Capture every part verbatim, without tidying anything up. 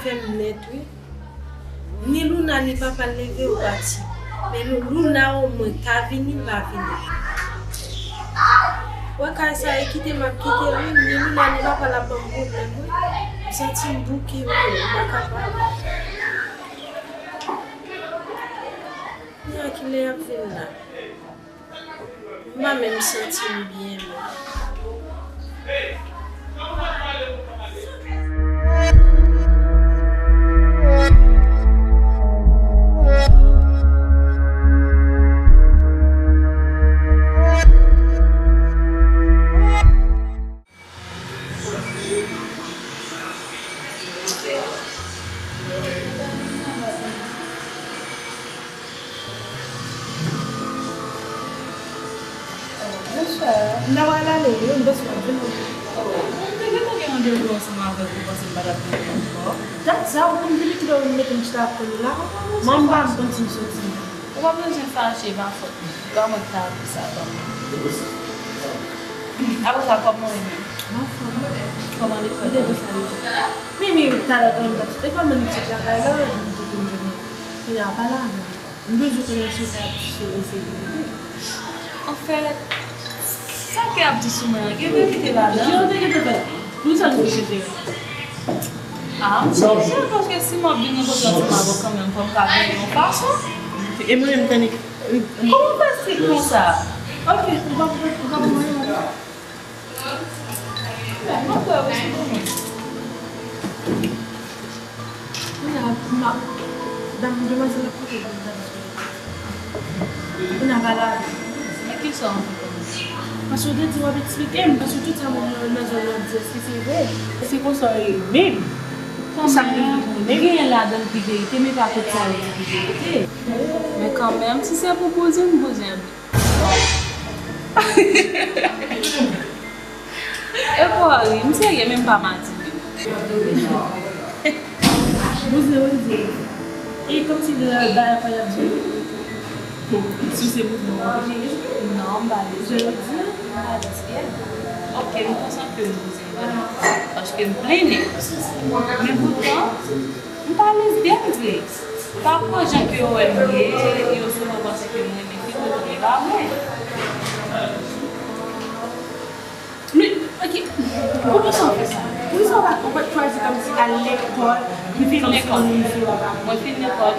Fè m nèt, wi. Ni Luna, ni papa l leve yo pati. Men nou, Luna omwen ta vini, l pa vini. Wè kay sa, e kite m ap kite l, wi. Ni Luna, ni papa l ap ban m pwoblèm, wi. M santi m bouke, wi. M pa kapab. Ni a kilè y ap vin la? M pa menm santi m byen menm. Bonswa. M ta pral ale wi, m panse w ap vin. Oh, m te gentan gen randevou ansanm avèk ou, panse m pa t ap vini ankò. Dat sa, ou konn depi kilè ou mete m chita ap tann ou la? Mwen m pa konn si m soti. Ou pa bezwen fache, pa fòt mwen. Kòman k ta di sa, kòman? Apre sa, kòman ou menm? Anfòm. Kòman lekòl? Mimi, talè, kòman m t ap sot lekòl, mwen m t sot lakay la, m te vin jwenn ou. Kounye a, pale avè m. M bezwen konnen si w te ap di sou ensekirite. Anfèt, sa ke ap di sou mwen an, gen verite ladan l. Ki yo te gentan fè? Poukisa nou te chèche? Ah, m chèche l paske si m ap vin nan kote ansanm avè w kanmenm, fò m ka vini yon fason. E mwen menm, tande. Kòman w fè si konsa? Ok, ou pa, ou pa pou mwen. Mwen kwè ou sou mwen. Kounye a, m ap, dam, demwazèl ap koute pou m ta di sou. Kounye a, pale avè m. Men kisa w anvi konnen? Paske w te di w ap eksplike m, paske tout sa moun nan zòn nan ap di, èske se vre? Se konsa w ye menm? Sa m te vle konnen. Genyen ladan l ki verite, men pa tout sa yo di ki verite. Men kanmenm, si se pou bouzen, m bouzen. E kwa ri, m serye, men m pa madi menm. Bouzen, wi, di. E kòmsi de bagay pa y ap di. Si se bouzen, w oblije. Non, m pa bezwen di. M pa di. Ok, m konsantre m bouzen. Paske m plennen. Men poutan, m pa lesbyèn vre. Pa pran jan ke yo wè m ye, yo souvan panse ke m renmen fi, men e pa vre. Men, ok, poukisa w fè sa? Poukisa w pa, w pa t chwazi kòmsi al lekòl, epi kòmsi w vin fè w pa? Mwen fin lekòl.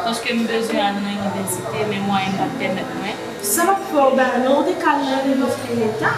Paske m bezwen al nan inivèsite, men mwayen pa t pèmèt mwen. Sa p ap fè w bay non, ou te ka al nan inivèsite leta.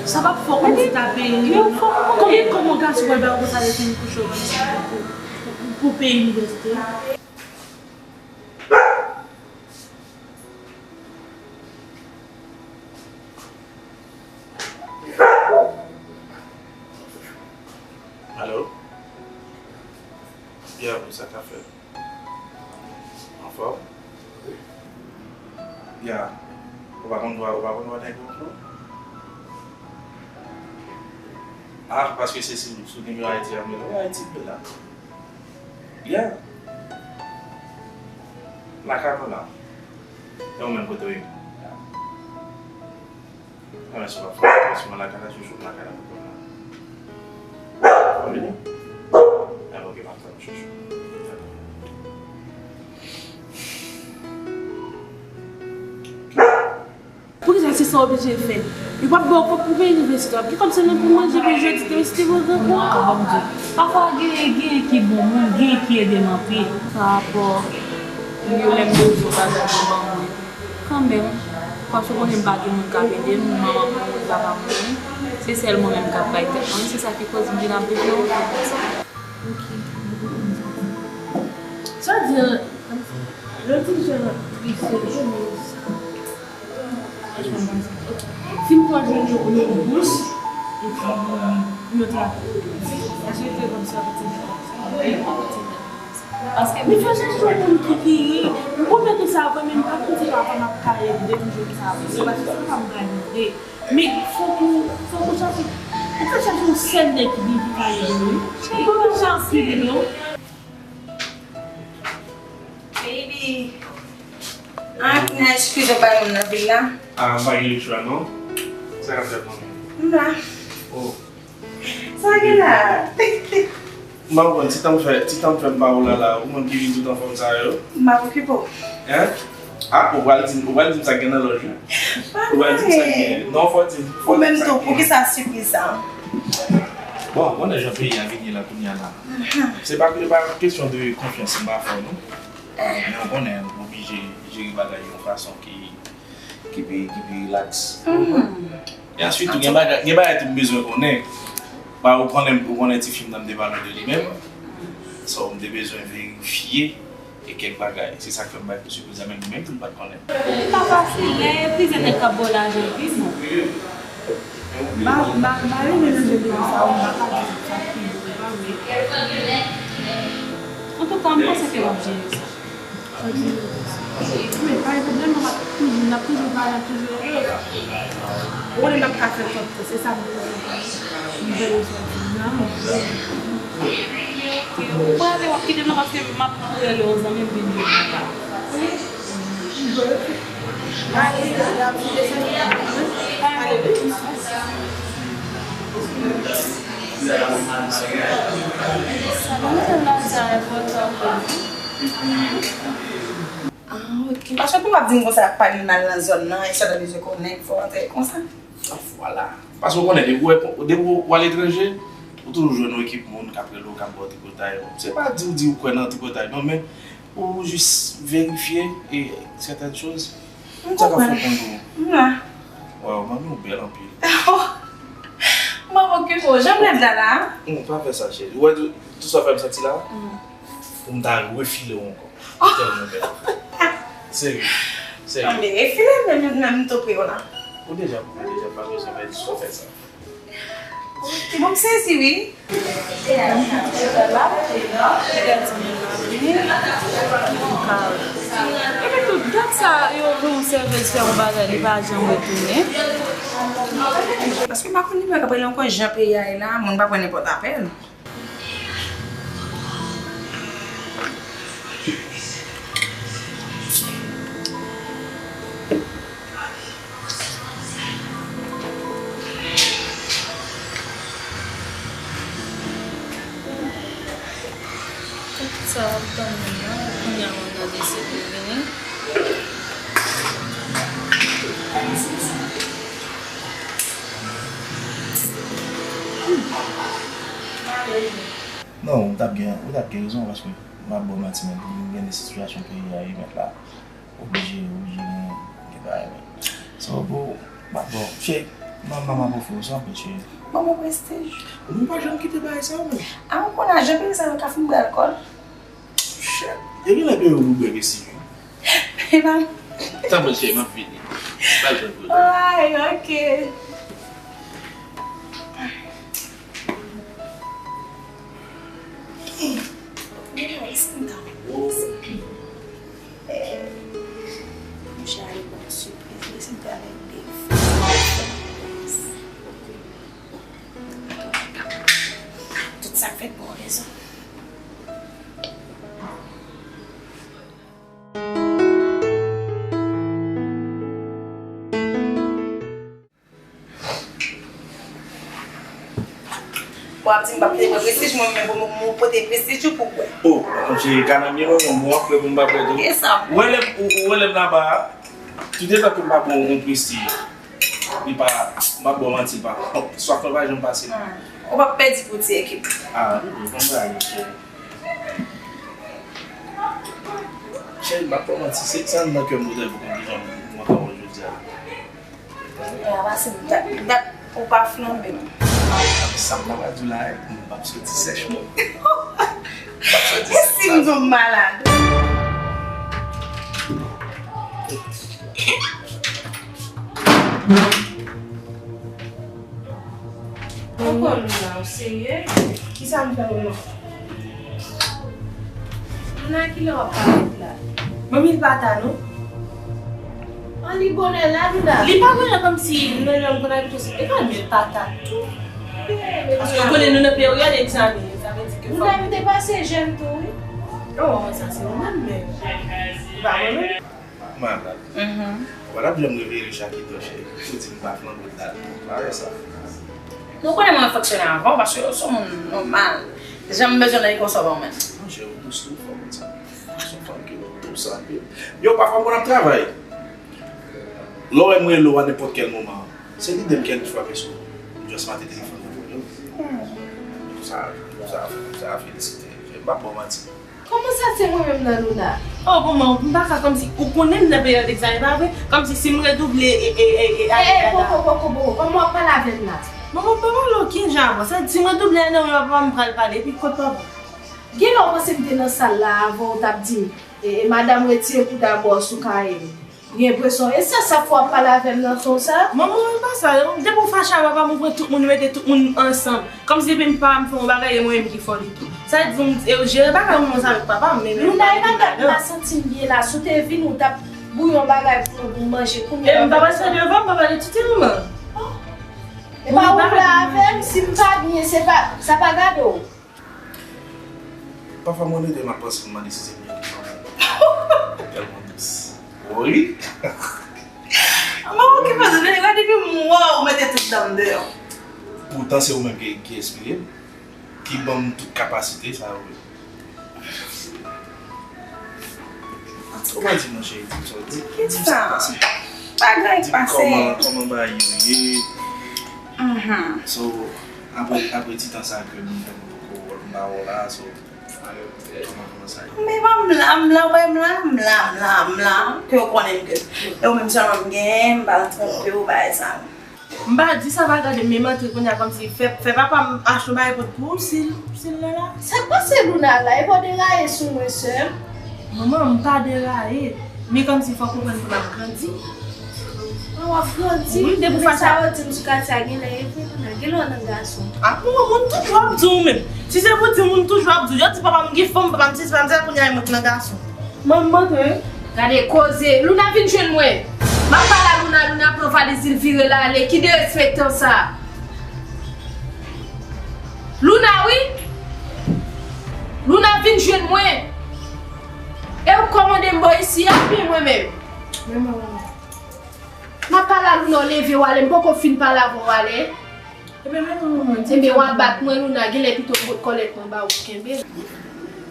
Sa p ap fè w kòmsi ta peye non. Konbyen, kòman gason pral bay w konsa de fin kouche w kòmsi pou, pou, pou peye inivèsite? Alo? Ya, sa ka fèt. Anfòm? Ya. Ou pa konn dwa, ou pa konn dwa nèg yo ankò? Ah, paske se sou, sou nimewo Ayiti a m rele. Wi, Ayiti m ye la. Ya. Lakay mwen la. E ou menm kote w ye? Anben si w ap fè yon pwomosyon lakay la, chouchou, lakay la pou konn la. W ap vini? Anben, ok, m ap tann ou, chouchou. Poukisa se sa w oblije fè? Yo p ap ba w kòb pou peye inivèsite w. Ap gen kòb sèlman pou manje, pou jodi, demen, si te vre, vre, vre ankò. Pafwa, genyen, genyen ki bon moun, genyen ki ede m anpil. Pa rapò, yo lè m bezwen bagay yo ban mwen. Kanmenm, paske w konnen m pa gen moun k ap ede m, manman m mouri, papa m mouri. Se sèl mwen menm k ap bay tèt mwen, se sa ki koz m vin ap bezwen otan konsa. Ok. Sa di, lè w di jan tris yo ye, men sa, franchman, m panse, ok. Si m pran yon, yon, yon bous, epi pou yon travay, èske se kòmsi w ap di, wi, w ap di. Paske men fò chache yon moun ki, ki ri. M pwomèt ou sa vre, men m pa konn si papa m ap ka ede m jwenn sa vre. Se paske se papa m ka ede. Men fòk ou, fòk ou chache, ou fè chache yon sèl nèg ki, ki ka ede w, wi. Ou pa bezwen anpil, non. Baby. Ah, kounye a, eskize w bay moun nan vil la. Ah, m pa gen lechwa, non. Sa k ap fèt, manmi? M la. Oh. Sa gen la? M pa konprann, ti tan m fè, ti tan m fè m pa wè w la la, ou menm ki vin tout anfòm sa yo. M ap okipe w. Hein? Ah, ou pral di m, ou pral di m sa k gen nan lòj wi. Ou pral di m sa k gen. Non, fò di m. Ou menm tou, poukisa sipriz sa? Bon, ou konnen jan peyi a vin ye la kounye a la. Se pa, se pa kesyon de konfyans m pa fè w non. Men ou konnen, ou oblije jere bagay yon fason ki, ki pi, ki pi rilaks. E answit tou, gen bagay, gen bagay tou m bezwen konnen. Ba, ou konnen, ou konnen ti fi m nan m te pale w de li menm. So, m te bezwen verifye e kèk bagay. Se sa k fè m bay pou sipriz la, men li menm tou li pa t konnen. Li pa fasil, lè plizyè nèg k ap ba w lajan, li pi bon. M pa, m pa, m pa renmen jan de peyi sa, m pa ka di sa pi bon, pa vre. Antouka, m panse ke w ap jere sa. Sa di, men pa gen pwoblèm, n ap toujou, n ap toujou pale, n ap toujou rele. Ou konnen m ap ka fè kòb tou, se sa m bezwen. M bezwen sòti nan. Ou prale, w ap kite m la paske m ap rele yon zanmi m vin jwenn ou la. Ah, ok. Paske pou w ap di m konsa, y ap pale mal nan zòn nan, e sa w ta bezwen konnen, fò w antre konsa. Vwala. Paske w konnen, depi w, depi w aletranje, ou toujou jwenn yon ekip moun k ap rele w, k ap ba w tripotay. Se pa di w di ou kwè nan tripotay, non, men ou jis verifye e sètèn choz. M konprann. Sa ka fè w konn ou. M la. Waw, manmi w bèl anpil. M ap okipe w. Jan m rèd la la. Non, pa fè sa, cheri. Ou wè tou, tou sa w fè m santi la? Pou m ta refile w ankò. Ou tèlman bèl. Serye. Serye. Anben, refile m, men m tou pre w la. Ou deja, ou deja pa bezwen pèdi sou fè sa. Ok, bon, m sezi, wi. Epi tou, dat sa, yo gen yon sèvis fè yon bagay, li pa janm retounen. Paske m pa konn nimewo k ap rele ankò, jan peyi a ye la, moun pa pran nenpòt apèl. Tout sa w ap tann moun nan, kounye a moun nan deside vini. Non, ou t ap gen, ou t ap gen rezon, paske m ap ba w manti, men pou gen de sitiyasyon peyi a ye mèt la, oblije, oblije gen, gen bagay, men. So, bro, m ap ba w, cheri, manman m ap ofri w sa, anpil, cheri. Ban mwen prestij. Ou pa janm kite bagay sa yo, men. A, ou konnen, jan peyi sa yo ka fin bwè alkòl. Shit. Yo genlè peye w pou bwè prestij, wi. Epa. Tanpri, cheri, m ap vini. Pa jwenn pwoblèm. Ay, ok. Tout sa k fèt pou yon rezon. Bon, w ap di m p ap kite bwè prestij, mwen menm pou mwen pote prestij ou pou bwè. Oh, cheri, kanamye mwen, mwen, mwen ap bwè pou m pa bwè tou. E sa. Ou wè lè m, ou, ou wè lè m laba a, toutotan ke m pa bwè yon prestij, li pa, m p ap ba w manti, li pa, swaf mwen pa janm pase. Hmm. Ou p ap pèdi pou ti ekip. Ah, wi, wi, bon bagay, cheri. Cheri, m ap ba w manti, se, se anndan kè m ou te pou konn kijan m kontan wè jodi a. Kounye a pase dat, dat ou pa flanbe m. Sa m ta pral di w la, m p ap soti sèch, non. M p ap soti sèch. E si m tonbe malad? Poko nou la, ou serye? Kisa m fè ou non? Luna, kilè w ap parèt la? Manmi, l pa ta non. An, li bonè la, Luna. Li pa bonè kòmsi. Non, non, m konn abitye sou. E pa, men l pa ta tou. Paske ou konnen nou nan peryòd egzamen, sa vle di ke fòk. Luna, m te pase jèn tou, wi. Oh, sa se ou menm, men. Li pa mwen menm. Malad. Mhm. Ou pa t ap janm reveye Richard Kito, cheri. Ou di m pa flanbe w dat. Pa wè sa. Nou konnen mwen fonksyone avan, paske yo se yon moun nòmal. Janm bezwen nèg konsa ba w menm. Non, cheri, ou dous tou, fò konn sa. Ou se yon fanm ki dous anpil. Yo, pafwa, mwen ap travay. Lè w wè m rele w a nenpòt kèl moman, se lide m kèk fwa, men sou m just mate telefòn nan pou yo. Sa, sa, sa felisite. M p ap ba w manti. Kòman sa se mwen menm nan Luna? Oh, bon, mwen, m pa ka kòmsi, ou konnen m nan peryòd egzamen, pa vre? Kòmsi si m redouble e, e, e, e, e, e, poko, poko, poko, kòman w ap pale avè m la? Bon, mwen pa pale okenn jan avè w. Sa di, si m redouble a nan men papa m, m pral pale, epi kot papa? Genlè w panse m te nan sal la avè w, w t ap di m, e, e, madanm retire kou dabò sou kaye m. Gen enpresyon, e sa, sa fè w ap pale avè m nan ton sa? Manman, e pa sa, non. Depi w fache a papa m, ou pran tout moun, ou mete tout moun ansanm. Kòmsi depi m pa m fè yon bagay, e mwen menm ki fè li tou. Sa di, m, e, jere bagay manman sa avèk papa m, men, men Luna, e pa dat m pa santi m byen la. Si w te vin, ou t ap bouyi yon bagay pou nou, pou m manje. Kounye a, e m pa pase devan, m pa pale tute manman. Oh. E pa ou la avè m, si m pa byen, se pa, sa pa gade w. Pafwa mwen rete m ap panse m mande si se mwen ki manman. Tèlman dous. Wi. Manman ki fè sa, gade depi m wè w mete tout dan m deyò. Poutan se ou menm ki, ki enspire m, ki ban m tout kapasite sa yo. Ou pa di non, cheri, di m sa w di. Ki sa? Bagay pase. Di m kòman, kòman bagay yo ye. Mhm. So, apre, apre ti tan sa ke m fè m poko wè m pa wè w la, so, kòman, kòman sa ye? Men bon, m la, m la, wè m la, m la, m la, m la, ke w konnen ke e ou menm sèlman m genyen, m pa twonpe w, bagay sa. M pa di sa, pa gade m, men m antre kounye a kòmsi fè, fè papa m achte yon bagay pot pou ou, si l, si l la la. Sa k pase Luna la? E pa w deraye sou mwen, sè m? Manman, m pa deraye. Men kòmsi fò w konprann ke m ap grandi. Ah, w ap grandi? Wi, depi sa yo di m sou katye a, genlè e vre, Luna. Genlè w nan gason. Ah, bon, moun toujou ap di w menm. Si se pou di moun toujou ap di w, yo di papa m gen fanm, papa m sesi, papa m sa, kounye a e mwen k nan gason. Manman, wi. Gade koze. Luna vin jwenn mwen. M ap pale a Luna, Luna pran valiz li, l vire l ale. Ki derespektan sa? Luna, wi. Luna vin jwenn mwen. E ou k kòmande m bò isi a, oubyen mwen menm? Men manman. M ap pale a Luna, w leve w ale, m poko fin pale avè w ale. Ebyen, men manman, di m sa. Ebyen, w ap bat mwen, Luna, genlè pito m pot kòlèt mwen ba ou kenbe.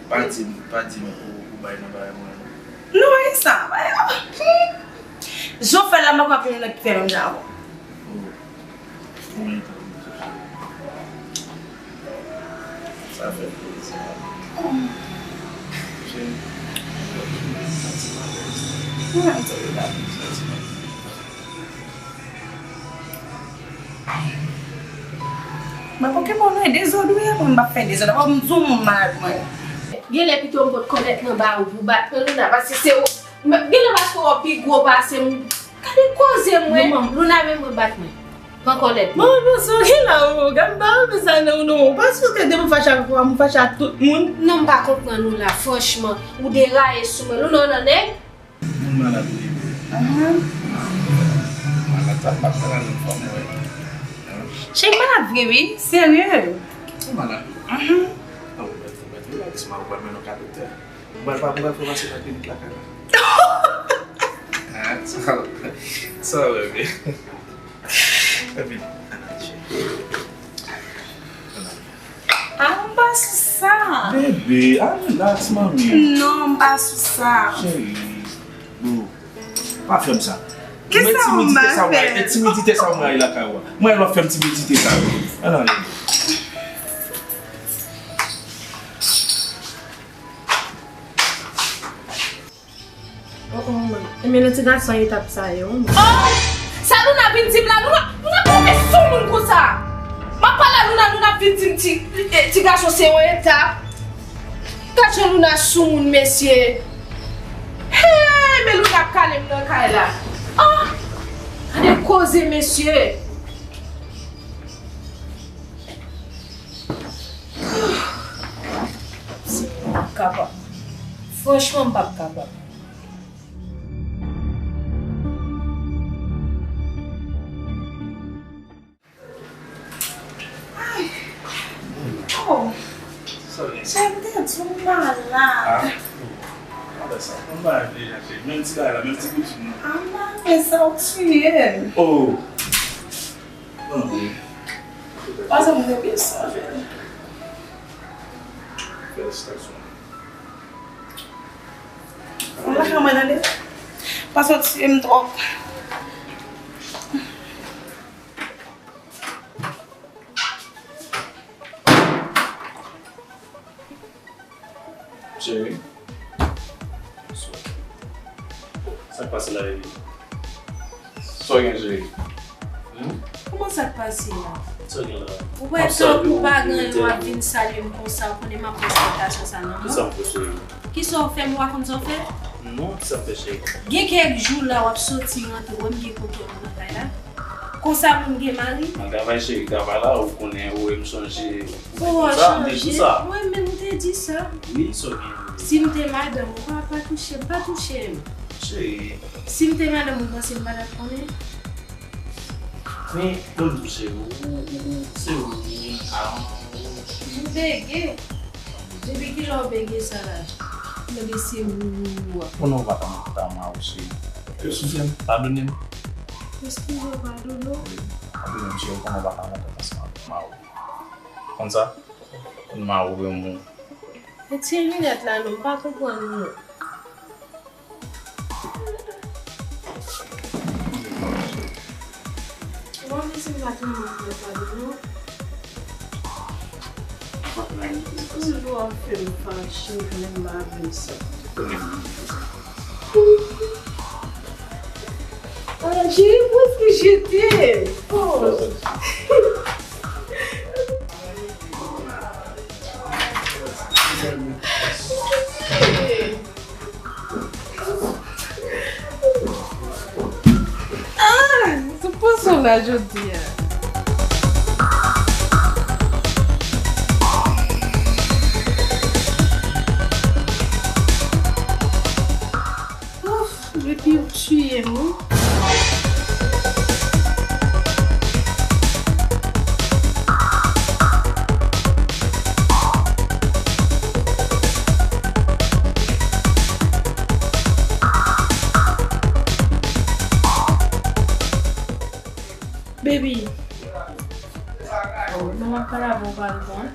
Pa di m, pa di m ou, ou bay nan bagay mwen, non. Non, e sa, bay, oh. Jan w fè la, m pa kwè gen yon nèg ki fè menm jan avè w. Oh. Konbyen tan w ap chèche? Sa fè plezi. Cheri, yon ti malèz. Yon ti malèz. Mwen poko bon non, e dezòd wi, mwen m p ap fè dezòd. Apa m di w moun malad mwen. Genlè pito m pot kòlèt mwen ba ou pou bat mwen, Luna, paske se ou. Genlè paske w pi gwo pase m. Gade koze mwen. Manman. Luna menm mwen bat mwen. Pran kòlèt mwen. Manman, panse w gen la, o, gad m pa renmen sa nan ou non. Paske w te depi w fache avèk papa m, ou fache ak tout moun. Non, m pa konprann ou la, franchman. Ou deraye sou mwen. Luna, w nan nèg? Moun malad ou ye vre? Ahn. Malad sa, m p ap pran nan fanm mwen. Cheri, malad vre wi, serye. Ou malad? Ahn. Ou mèt, ou mèt rilaks, m ap pran men nan ka doktè. Ou pral pa, ou pral fè pase nan klinik lakay la. Ah, sa, sa w renmen. Epi, ann al cheri. Ann al. Ah, m pa sou sa. Bebe, ah, relax, manmi. Non, m pa sou sa. Cheri, boo, pa fè m sa. Ki sa ou m pa fè? E ti medite sa ou mwen lakay ou a. Mwen lè w ap fè m ti medite sa yo. Ann ale. Oh, oh, man. Ebyen, nan ti gason etap sa ye, wi, man. Oh! Sa Luna vin di m la, Luna, Luna pa renmen soumoun konsa. M ap pale a Luna, Luna vin di m ti, eh, ti gason se yon etap. Gad jan Luna soumoun, mesye. Hey, men Luna ap kale m nan kay la. Oh! Gade koze, mesye. M p ap kapab. Franchman, m p ap kapab. Ay. Oh. Sa w gen? Chè, m te di w m malad. Ah. Malad sa. Mwen malad deja, chè. Menm ti bagay la, menm ti bouton nan. Ah, m pa renmen sa, w tiye m. Oh. Pase mwen te byen sonje l. Felisitasyon. Mwen pa ka mwen tande. Pa soti m twòp. Cheri. Sa k pase la, baby? Sa w gen, cheri? Hmm? Kòman sa k pase la? Sa w gen la? Ou wè, tankou pa gen anyen, w ap vin salye m konsa, ou konnen m ap pran saltasyon sa nan men w. Kisa m fè, cheri? Kisa w fè, m pa konn sa w fè? Non, kisa m fè, cheri? Gen kèk jou la, w ap soti rantre, wè m gen kote w nan kay la. Konsa moun gen mari? Nan travay, cheri, travay la, ou konnen, ou wè m chanje. Ou te konsa, m te di sa. Mwen menm, m te di sa. Wi, sa w gen. Si m te madanm ou, pa, pa touche m, pa touche m. Cheri. Si m te madanm ou, panse m pa t ap konnen? Men, ban m di w, cheri, ou, ou, ou, se ou, ou, a, ou. M bege. Depi kilè w bege sa la? M tande se ou, ou, ou a. Konnen w pa t an, ta ma ou, cheri. Eskize m, padone m. Eskize w, padone w. Wi, padone m, cheri, konnen w pa t an, ta ma ou. Konn sa? Konn ma ou, renmen w. Retire linèt la non, m pa konprann ou non. Bon, men si m pa tande w fè sa, non. Toujou ap fè m fache, menm avè sa. Ah, j'ai presque jeté. Oh. Ah, sou pwason la jodi a. Ouf, depi ou tiye m, wi. Baby. Oh, non, m ap pale avè w, pale bon.